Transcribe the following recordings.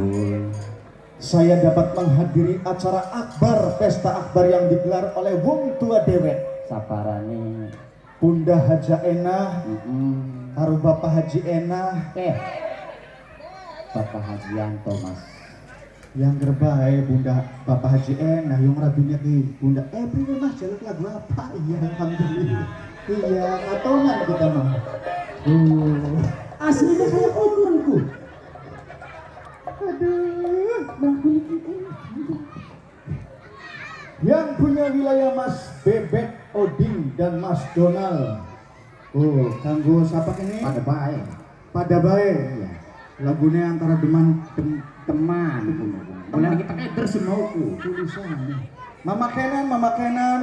Betul. Saya dapat menghadiri acara akbar, pesta akbar yang digelar oleh wong tua dewek. Sabarane. Bunda Haja Enah, karo Bapak Haji Enah. Eh. Bapak Hajianto, Mas. Yang gerbae Bunda Bapak Haji Enah yang rabinya ki Bunda priwe Mas jaluk lagu apa? Iya, alhamdulillah. Iya, katongan kita mah. Aslinya kayak umurku. Aduh, yang punya wilayah Mas Bebek Oding dan Mas Donald. Oh, kanggo siapa ini? Pada bae. Pada bae. Iya. Lagunya antara deman dem, Teman. Mulai kita keder semauku. Tulisannya. Mama Kenan, Mama Kenan,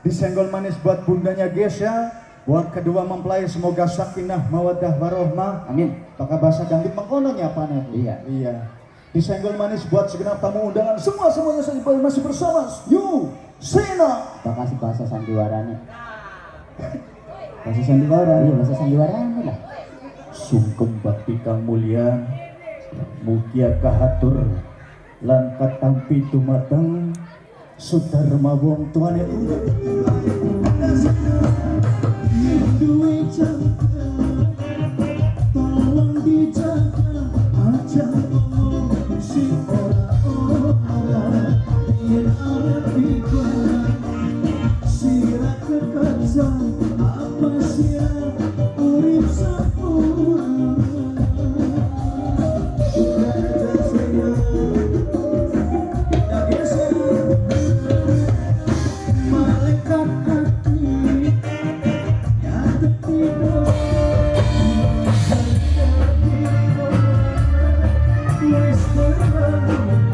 disenggol manis buat bundanya Gesya, buat kedua mempelai semoga sakinah mawaddah warohmah. Amin. Pakai bahasa dangdut mengkono nyapane. Iya. Iya. Disenggol manis buat segenap tamu undangan semua, semuanya saya masih bersama Yu Sena. Bakal bahasa sandiwarane. Bahasa sandiwara. Iya, bahasa sandiwarane lah. Sungkem bakti kang mulya, mugia kahatur lan katampi dumateng Sudarma wong tuane. Duwe, tolong dijaga, aja ngomong sing ora-ora, yen arep ikhlas sira kekaca apa sira urip sempurna. Bunda Jasena, Bunda Gesya, malaikat hati nyatet dosa. Wis terlalu.